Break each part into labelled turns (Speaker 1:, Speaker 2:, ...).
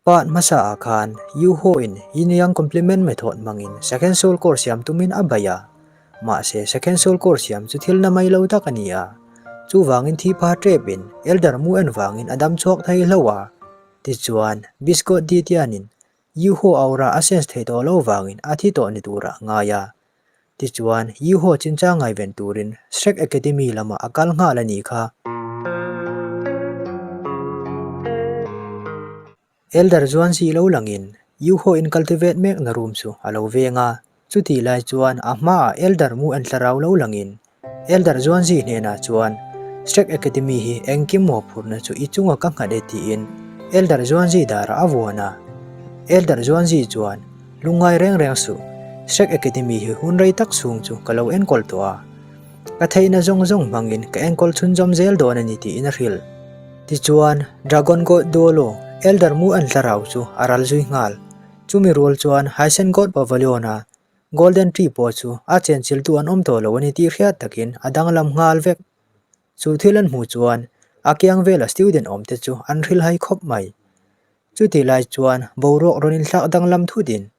Speaker 1: Part hmasa ah khan Yu Ho in Yin Yang Complement method hmangin Second Soul Core siam tumin a baih a. Mahse Second Soul Core siam chu thil na mai lo tak a ni a. Chuvangin thi pha tep in Elder Mu en vangin a dam chhuak thei hlo a. Tichuan, Biscot Di Tian in Yu Ho aura a sense thei tawh lo vangin a thi tawh ni turah a ngai a. Tichuan, Yu Ho chinchang ngaiven turin Shrek Academy lamah a kal nghal a nih kha. Elder chuan zih lo langin Yu Ho in cultivate mekna room chu a lo veng a. Chutih lai chuan a hmaah Elder mu en thlarau lo langin Elder chuan zih hnenah chuan Shrek Academy hi engkim mawhphurhna chu i chunga ka nghat e tiin Elder chuan zih darah a vuan a. Elder chuan zih chuan Lungngai reng reng suh, Shrek Academy hi hun rei tak chhung chu ka lo enkawl tawh a. Ka theihna zawng zawng hmangin ka enkawl chhunzawm zel dawn a ni tiin a hrilh. Tichuan, Dragon God Duolo, Elder Mu an thlarau chu a ral zui nghal. Chumi rual chuan Haisen God Pavilion-a Golden Tree pawh chu a chenchiltu an awm tawh lo a ni tih hriat takin a danglam nghal vek. Chu thil an hmuh chuan a kiang vela student awmte chu an hrilhai khawp mai. Chutih lai chuan boruak rawn inthlak danglam thutin,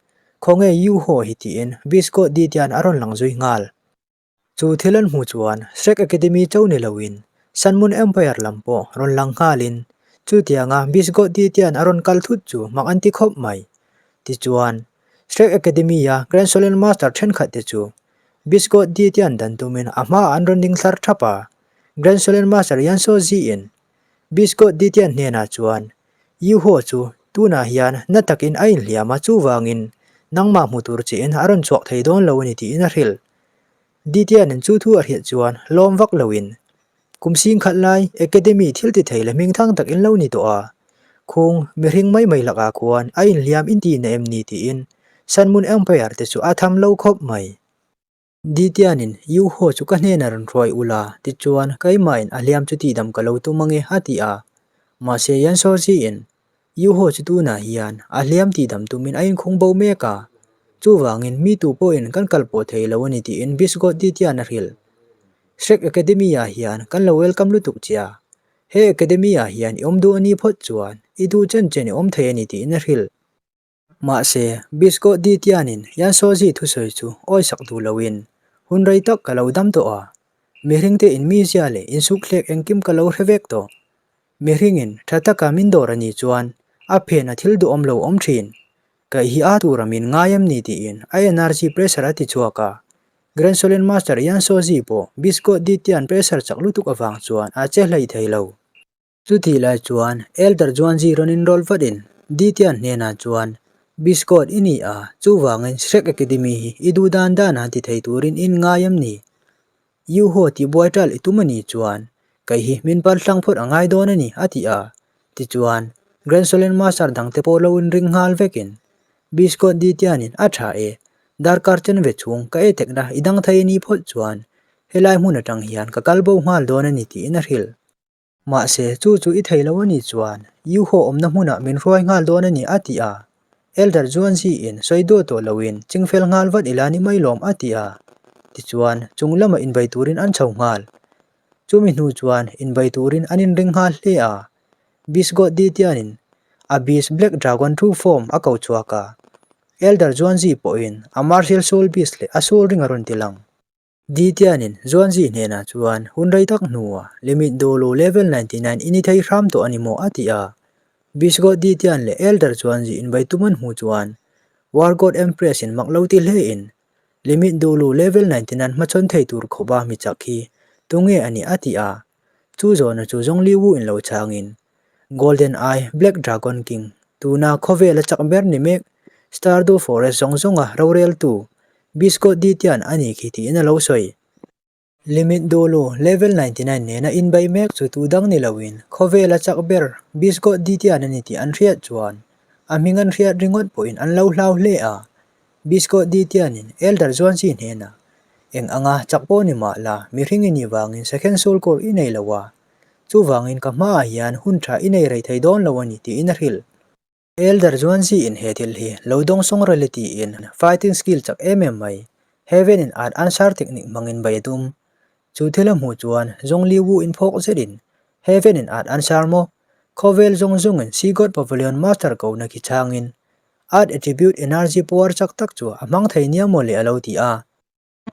Speaker 1: Khawnge Yu Ho hi tiin Beast God Ditian a rawn lang zui nghal. Chu thil an hmuh chuan Shrek Academy cho ni loin Sun Moon Empire lam pawh rawn lang nghalin chutianga Beast God Ditian a rawn kal thut chu mak an ti khawp mai. Tichuan, Shrek Academy-a Grand Solen Master thenkhat te chu Beast God Ditian dan tumin a hmaah an rawn ding thlar thap a. Grand Solen Master Yanso Ziin Beast God Ditian hnenah chuan Yu Ho chu tunah hian na takin a inhliam a chuvangin nangmah hmu tur chiin a rawn chhuak thei dawn lo a ni tiin a hrilh. Ditianin chu thu a hrilh chuan lawm vak loin, Kum sing khat lai Academy thil ti thei leh hming thang tak in lo ni tawh a, khung mihring mai mai lakah khuan a inhliam in tihna em ni tiin Sun Moon Empire te chu a tham lo khawp mai. Ditianin Yu Ho chu ka hnenah rawn hruai ula tichuan keimah in a hliam chu tihdam ka lo tum ange a ti a, mahse Yan Sozi-in Yuho chu tunah hian a hliam tihdam tumin a inkhung bo mek a, chuvangin mi tu pawhin kan kal pawh thei lo a ni tiin Biscot Ditian a hrilh. Shrek Academy-ah hian kan lo welcome lutuk che a, he Academy-ah hian i awm duh a nih phawt chuan i duh chen chen i awm thei a ni tiin a hrilh. Mahse, Biscot Ditianin Yansozi thusawi chu awisak duh loin hun rei tak ka lo dam tawh a, mihringte inmizia leh insukhlek engkim ka lo hre vek tawh. Mihringin tha taka min dawr a nih chuan a phen a thil duhawm lo awm thin. Kaih hi a tura min ngai em ni tiin a energy pressure a ti chhuak a. Grand Solen Master Yan Sozi pawh Biscot Ditian pressure chak lutuk avang chuan a che hlei thei lo. Chutih lai chuan Elder Juanzi rawn inrawl vatin Ditian hnenah chuan Biscot i ni a, chuvangin Shrek Academy hi i duh dan dan a ti thei turin in ngai em ni? Yu Ho tihbuai ṭal i tum a nih chuan kei hi min pal hlang phawt a ngai dawn a ni, a ti a. Tichuan, Grand Solen Master dangte pawh lo inring nghal vekin Biscot Ditianin a ṭha e, darkar chen ve chhung ka ei tekna i dang thei a nih phawt chuan helai hmun aṭang hian ka kal bo nghal dawn a ni tiin a hrilh. Mahse, chu chu i thei lo a nih chuan Yu Ho awmna hmunah min hruai nghal dawn a ni a ti a. Elder chuan ziin sawi duah tawh loin chingfel nghal vat ila ni mai lawm a ti a. Tichuan, chung lamah inbei turin an chho nghal. Chumi hnu chuan inbei turin an inring nghal hle a. Bisgot Ditianin a Beast Black Dragon True Form a ko chhuak a. Elder chuan zi pawhin a Martial Soul Beast leh a Soul Ring a rawn ti lang. Ditianin Zuanzi hnenah chuan hun rei tak hnuah Limit Dolo Level 99 i ni thei hram tawh a ni maw a ti a. Beast God Ditian leh Elder Zuanzi inbai tum an hmuh chuan War God Empress in mak lo ti hle in Limit Dolo Level 99 hmachhawn thei tur khawpa mi chak hi tunge a nih a ti a. Chu zawhna chu Zhongli Wu in lo chhangin Golden Eye Black Dragon King tuna khawvela chak ber ni mek Stardew Forest zawng zawnga roreltu Biscot Ditian a nih khi tiin a lo sawi. Limit Dolo level 99 nena inbei mek chu tu dang ni loin khawvela chak ber Biscot Ditian a ni tih an hriat chuan a hming an hriat ringawt pawhin an lo hlau hle a. Biscot Ditianin Elder Zuanzi hnenah, Eng anga chak pawh ni mah la, mihring i nih vangin second soul core i nei lo a, chuvangin ka hmaah hian hun tha i nei rei thei dawn lo a ni tiin a hrilh. Elder chuan ziin he thil hi lo dawngsawng rel i tiin fighting skill chak em em mai Heaven in art answer technique hmangin bai a tum. Chu thil a hmuh chuan Zhongli Wu in phawk zetin Heaven in art answer maw? Khawvel zawng zawngin Sea God Pavilion Master kohna khi chhangin Earth Attribute Energy power chak tak chu a hmang thei nia maw le a lo ti a.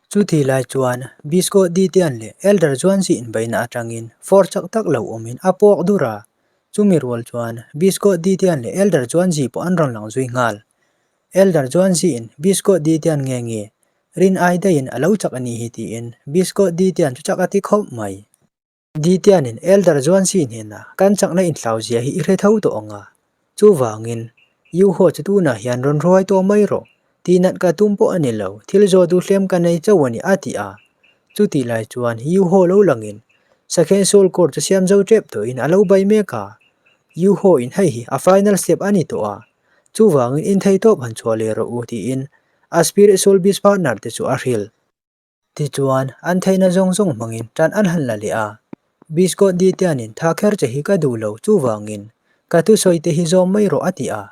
Speaker 1: Chuti lai chuan Bisco Ditian leh Elder Zuanzi inbeihna atangin force chak tak lo awmin a puak dur a, chumi rual chuan Bisco Ditian leh Elder Zuanzi pawh an rawn lang zui nghal. Elder Zuanziin Bisco Ditian nge nge rin ai daihin a lo chak a nih hi tiin Bisco Ditian chu chak a ti khawp mai. Ditianin Elder Zuansi hnenah kan chakna inhlauzia hi i hre tho tawh ang a, chuvangin Yuho chu tunah hian rawn hruai tawh mai rawh, tihnat ka tum pawh a ni lo, thil zawh duh hlem ka nei chauh a ni a ti a. Chutih lai chuan Yuho lo langin Sakhen Soul Core chu siam zo tep tawhin a lo bai mek a, Yuho in hei hi a final step a ni tawh a, chuvangin inthei tawp han chhuah leh rawh u tiin a Spirit Soul Beast partner te chu a hrilh. Tichuan, an theihna zawng zawng hmangin tan an han la leh a. Biskawt Ditianin tha kher che hi ka duh lo, chuvangin ka thusawi te hi zawm mai rawh a ti a.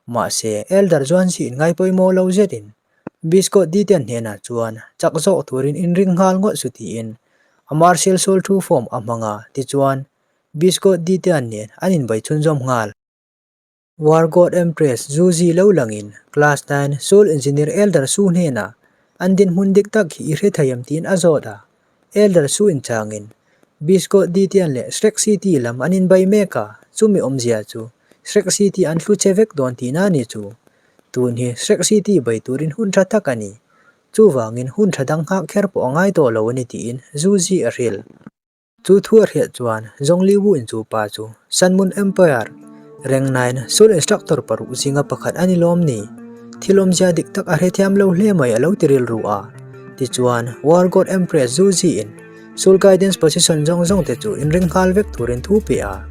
Speaker 1: Mahse, Elder chuan si inngai pawimawh lo zetin Biskawt Ditian hnenah chuan chak zawk turin inring nghal ngawt su tiin a Martial Soul True Form a hmang a, tichuan Biskawt Ditian nen an inbai chhunzawm nghal. War God Empress Zuzi lo langin Class 9 Soul Engineer Elder Su hnenah an dinhmun dik tak hi i hre thei em tiin a zawt a. Elder Su inchangin Bisco Ditian leh Shrek City lam an inbai mek a, chumi awmzia chu Shrek City an hlu che vek dawn tihna a ni chu. Tun hi Shrek City bai turin hun tha tak a ni. Chuvangin hun tha dang nghak kher pawh a ngai tawh lo a ni tiin Zuzi a hrilh. Chu thu a hriat chuan Zhongli Wu in chu pa chu Sun Moon Empire rengnain Soul Instructor paruk zinga pakhat a ni lawm ni? Thil awmzia dik tak a hrethiam lo hle mai a lo ti rilru a. Tichuan, War God Empress Zhu Zi in Soul Guidance position zawng zawng te chu inring nghal vek turin thu pe a.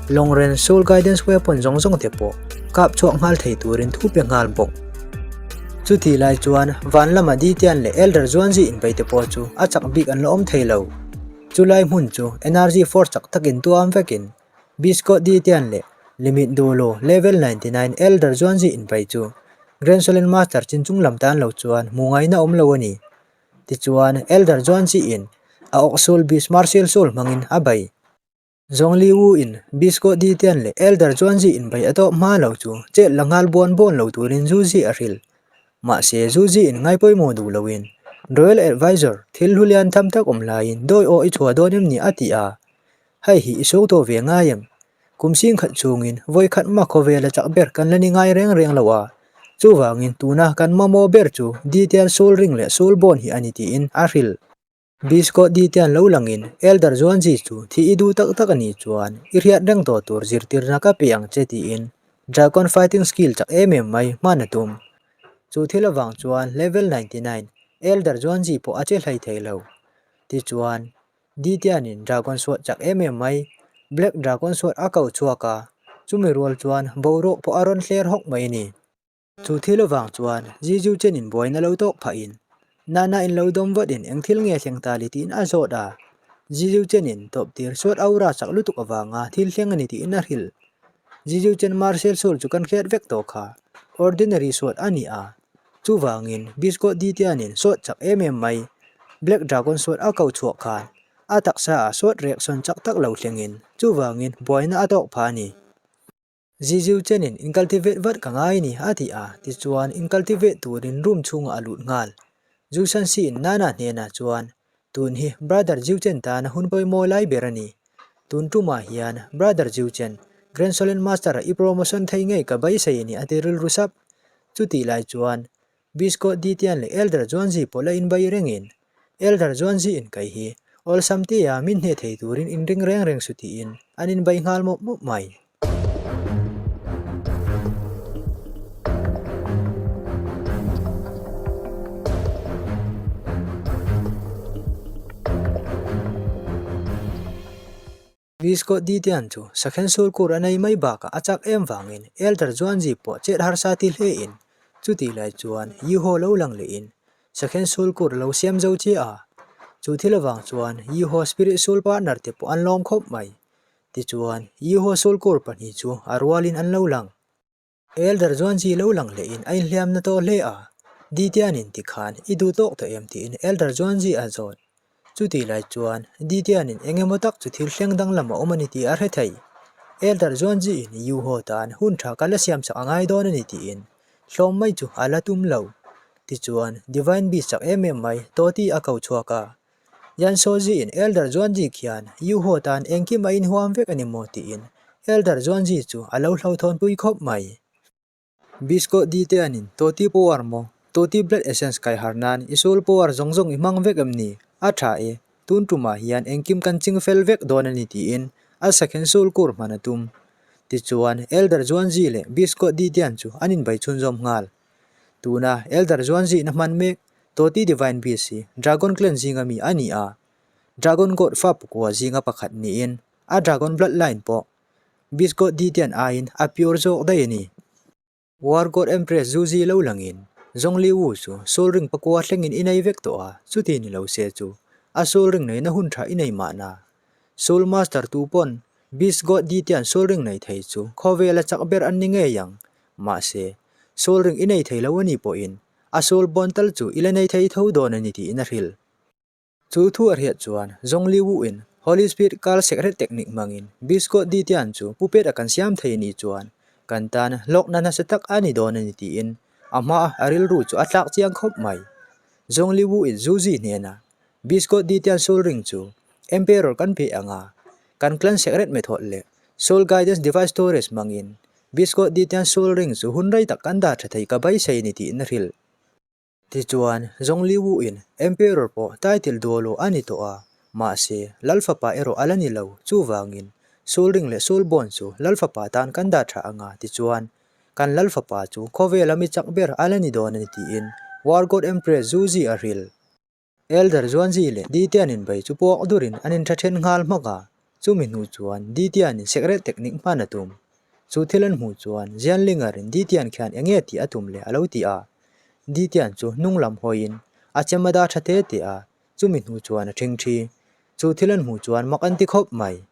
Speaker 1: Long Range Soul Guidance Weapon zawng zawng te pawh kap chhuak nghal thei turin thu pe nghal bawk. Chutih lai chuan van lama Ditian leh Elder Zuanzi inbeite pawh chu a chak bik an la awm thei lo. Chulai hmun chu energy force chak takin tuam vekin Bisco Ditian leh Limit Dulo Level 99 Elder Zuanzi inpai chu Grand Solen Master chin chung lam tan lo chuan hmu ngaihna awm lo a ni. Tichuan Elder Zuanzi in a awksul Beast Martial Soul hmangin a bei. Zhongli Wu in Bisco Ditian leh Elder Zuanzi inbai a tawp hma lo chu chet la nghal buan buan lo turin Zuzi a hrilh. Mahse, Zuzi in ngai pawimawh duh loin Royal Advisor thil hlu lian tham tak awm laiin dawi aw i chhuah dawn em ni a ti a. Hei hi i suak tawh ve ngai em? Kum sing khat chhungin vawi khat hma khawvela chak ber kan la ni ngai reng reng lo a. Chuvangin tuna kan mamawh ber chu Detail Soul Ring leh Soul Bond hi a ni tiin a hrilh. Bisco Ditian lo langin Elder Zuanzi chu thi i duh tak tak a nih chuan i hriat reng tawh tur zirtirna ka pe ang che tiin Dragon Fighting Skill chak em em mai hman a tum. Chu thil avang chuan Level 99 Elder Zuanzi pawh a che hlei thei lo. Tichuan, Ditianin Dragon Sword chak em em mai Black Dragon Sword a ko chhuak a, chumi rual chuan boruak pawh a rawn hler hawk mai a ni. Chu thil avang chuan Zizu chenin buaina lo tawk phahin, Nana in lo dawm vatin eng thil nge thleng ta li tiin a zawt a. Zizu chenin tawp tir suat aura chak lutuk avanga thil thleng a ni tiin a hrilh. Zizu chen Martial Soul chu kan hriat vek tawh kha, ordinary suat a ni a. Chuvangin Bisco Ditianin suat chak em em mai, Black Dragon suat a ko chhuah khan a taksa ah suat reaction chak tak lo thlengin chuvangin buaina a tawk phah a ni. Ziziu chenin incultivate vat ka ngai a ni a ti a, tichuan incultivate turin room chhungah a lut nghal. Zusansi in Nana hnenah chuan, Tun hi Brother Jiu Chen tana hun pawimawh lai ber a ni. Tun tumah hian Brother Jiu Chen, Grand Solen Master-a i promotion thei ngei ka beisei a ni a ti rilru sap. Chutih lai chuan Bisco Ditian leh Elder Zuanzi pawh la inbai rengin, Elder Zuanzi inkai hi awlsam tia min hneh thei turin inring reng reng su tiin an inbai nghal mawp mawp mai. Bisco Ditian chu Sakhen Sulkur a nei mai bakah a chak em vangin Elder Zuanzi pawh chet harsa ti hlein chutih lai chuan Yiho lo lang lehin Sakhen Sulkur a lo siam zo chiah a. Chu thil avang chuan Yiho Spirit Soul Partner te pawh an lawm khawp mai. Tichuan Yiho Sulkur pahnih chu a rualin an lo lang. Elder Zuanzi lo lang lehin a inhliam na tawh hle a, Ditianin tikhan i duh tawk tawh em tiin Elder Zuanzi a zawt. Chutih lai chuan Ditianin eng emaw tak chu thil thleng danglam a awm a ni tih a hre thei. Elder Zuanzi in Yuho tan hun tha ka la siam sak a ngai dawn a ni tiin hlawm mai chu a la tum lo. Tichuan, Divine Beast chak em em mai Toti a ko chhuak a. Yan Sozi in Elder Zuanzi khian Yuho tan engkim a inhuam vek a ni maw tiin Elder Zuanzi chu a lo hlauhthawnpui khawp mai. Bisco Diteanin Toti Power maw? Toti Blood Essence kai har nan i soul power zawng zawng i hmang vek em ni? A tha e, tun tumah hian engkim kan ching fel vek dawn a ni tiin a sakhen soul core hman a tum. Tichuan, Elder Zuanzi leh Bisco Ditean chu an inbai chhunzawm nghal. Tuna Elder Zuanzi na hman mek Toti Divine Beast hi Dragon Clan zinga mi a ni a, Dragon God fa pakua zinga pakhat niin a Dragon Bloodline pawh Biscuit Ditian aiin a pure zawk daih a ni. War God Empress Zuzi lo langin Zhongli Wu chu Soul Ring pakua thlengin i nei vek tawh a, chuti ni lo se chu a Soul Ring neihna hun tha i nei mahna. Soul Master tu pawn Beast God Ditian Soul Ring nei thei chu khawvela chak ber an ni ngei ang. Mahse, Soul Ring i nei thei lo a nih pawhin a Soul Bond tal chu i la nei thei tho dawn a ni tiin a hrilh. Chu thu a hriat chuan Zhongli Wu-in Holy Spirit kal secret technique hmangin Biscuit Ditian chu pupet a kan siam thei ni chuan kan tan hlawkna nasa tak a ni dawn a ni tiin a hmaa a rilru chu a tlak chiang khawp mai. Zhongli Wu-in Zhu Zi hnenah Biscuit Ditian Soul Ring chu Emperor kan pe ang a, kan clan secret method leh Soul Guidance Device Storage hmangin Biscuit Ditian Soul Ring chu hun rei tak kan dah tha thei ka beisei ni tiin a hrilh. Tichuan, Zhongli Wu-in Emperor pawh title dual aw a ni tawh a, mahse, Lal Fapa erawh a la ni lo, chuvangin, Soul Ring leh Soul Bond chu Lal Fapa tan kan dah tha ang a, tichuan, kan Lal Fapa chu khawvela mi chak ber a la ni dawn a ni tiin War God Empress Zhu Zi a hrilh. Elder Zuanzi leh Ditian inbei chu puak durin an intha then nghal hmak a, chumi hnu chuan Ditianin secret technique hman a tum. Chu thil an hmuh chuan Jianlingarin Ditian khian eng nge tih a tum le a lo ti a. Ditian chu hnung lam hawiin a chem a dah tha te te a, chumi hnu chuan a ṭhing ṭhi. Chu thil an hmuh chuan mak an ti khawp mai.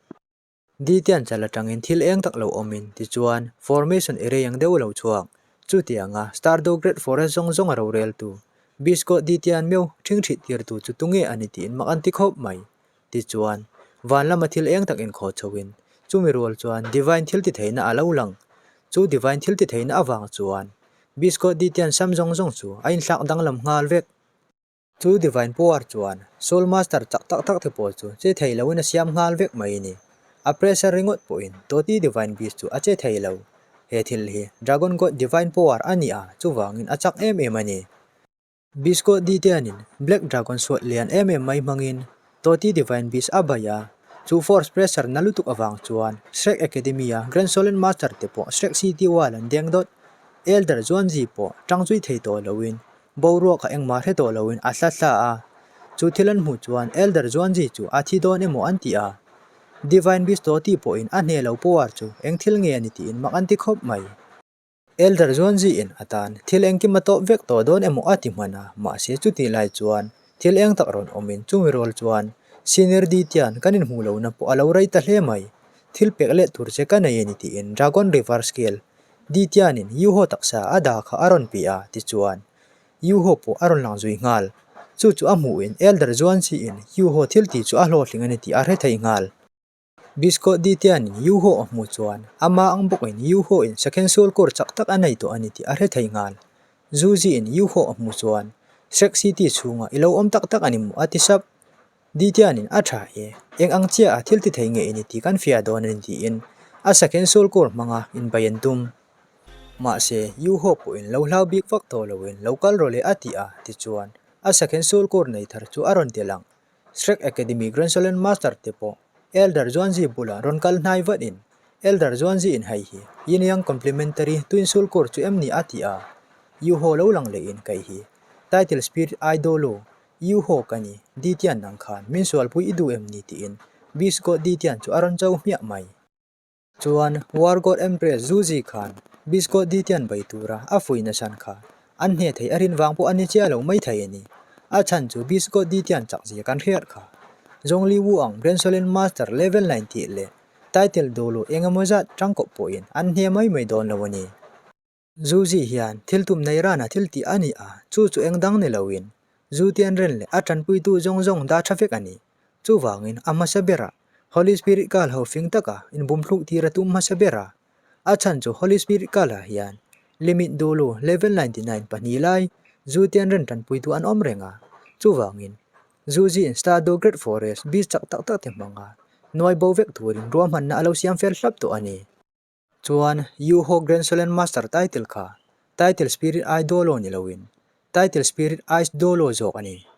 Speaker 1: Ditian chal atangin thil eng tak lo awmin tichuan formation i rei ang deuh lo chhuak. Chutianga Stardew Great Forest zawng zawng a roreltu Bisco Ditian meuh ṭhing ṭhih tirtu chu tunge a ni tiin mak an ti khawp mai. Tichuan, van lama thil eng tak inkhawh chhoin chumi rual chuan Divine thil titheihna a lo lang. Chu Divine thil titheihna avang chuan Bisco Ditian sam zawng zawng chu a inthlak danglam nghal vek. Chu Divine Power chuan Soul Master chak tak tak te pawh chu che thei loin a siam nghal vek mai a ni. A pressure ringawt pawhin Toti Divine Beast chu a che thei lo. He thil hi Dragon God Divine Power a ni a, chuvangin a chak em em a ni. Beast God Ditianin Black Dragon suat lian em em mai hmangin Toti Divine Beast a baih a, chu force pressure na lutuk avang chuan Shrek Academy-a Grand Solen Master te pawh Shrek City Wall an deng dawt. Elder Zuanzi pawh tang zui thei tawh loin Boruak a engmah hre tawh loin a hla hla a, chu thil an hmuh chuan Elder Zuanzi chu a thi dawn emaw an ti a. Divine Beast Toti pawhin a hne lo power chu eng thil nge a ni tiin mak an ti khawp mai. Elder Zuanzi in a tan thil engkim a tawp vek tawh dawn emaw a ti hman a, mahse chutih lai chuan thil eng tak rawn awmin chumi rual chuan Senior Ditian kan inhmuh lohna pawh a lo rei ta hle mai. Thil pek leh tur che ka nei a ni tiin Dragon River Scale Ditianin Yuho taksa a dah kha a rawn pi a, tichuan, Yuho pawh a rawn lang zui nghal. Chu chu a hmuhin Elder Zuansiin Yuho thil tih chu a hlawhtling a ni tih a hre thei nghal. Bisco Ditianin Yuho a hmuh chuan amah ang bawkin Yuho in Sakhen Sulkur chak tak a nei tawh a ni tih a hre thei nghal. Zuziin Yuho a hmuh chuan Shrek City chhungah i lo awm tak tak a ni maw a ti sap. Ditianin a tha e, eng ang chiah a thil ti thei nge i ni tih kan fiah dawn a ni tiin a sakhen sulkur hmanga inbai an tum. Mahse, Yuho pawhin lo hlau bik vak tawh loin lo kal rawh le a ti a, tichuan a sakhen sulkur nei thar chu a rawn ti lang. Shrek Academy Grand Solen Master te pawh Elder Zuanzi bulah rawn kal hnai vatin Elder Zuanzi in hei hi Yin Yang Complementary Twin Sulkur chu em ni a ti a, Yuho lo lang lehin kei hi Title Spirit Idolo Yuho ka ni, Ditian nang khan min sualpui i duh em ni tiin Beast God Ditian chu a rawn cho hmiah mai. Chuan War God Empress Zuzi khan Beast God Ditian bei tura a fuih nasan kha an hne thei a rin vang pawh a ni chiah lo mai thei a ni. A chhan chu Beast God Ditian chak zia kan hriat kha. Zhongli Wu ang Grand Solen Master Level 9 tih leh Title Dolu engemaw zat tangkawp pawhin an hne mai mai dawn lo a ni. Zuzi hian thil tum nei rana thil tih a ni a, chu chu eng dang ni loin Zu Tianren leh a tanpuitu zawng zawng dah tha vek a ni. Chuvangin a hmasa berah Holy Spirit Kal ho fing taka inbumthluk tir a tum hmasa ber a. A chhan chu Holy Spirit Kal-ah hian limit dulu level 99 pahnih lai zu te an ren tanpuitu an awm reng a. Chuvangin, zu zin Star Do Great Forest beach chak tak tak te hmanga nuai bo vek turin ruahmanna a lo siam fel hlap tawh a ni. Chuan, Yuho Grand Solen Master title kha Title Spirit I Dolo ni loin Title Spirit Ice Dolo zawk a ni.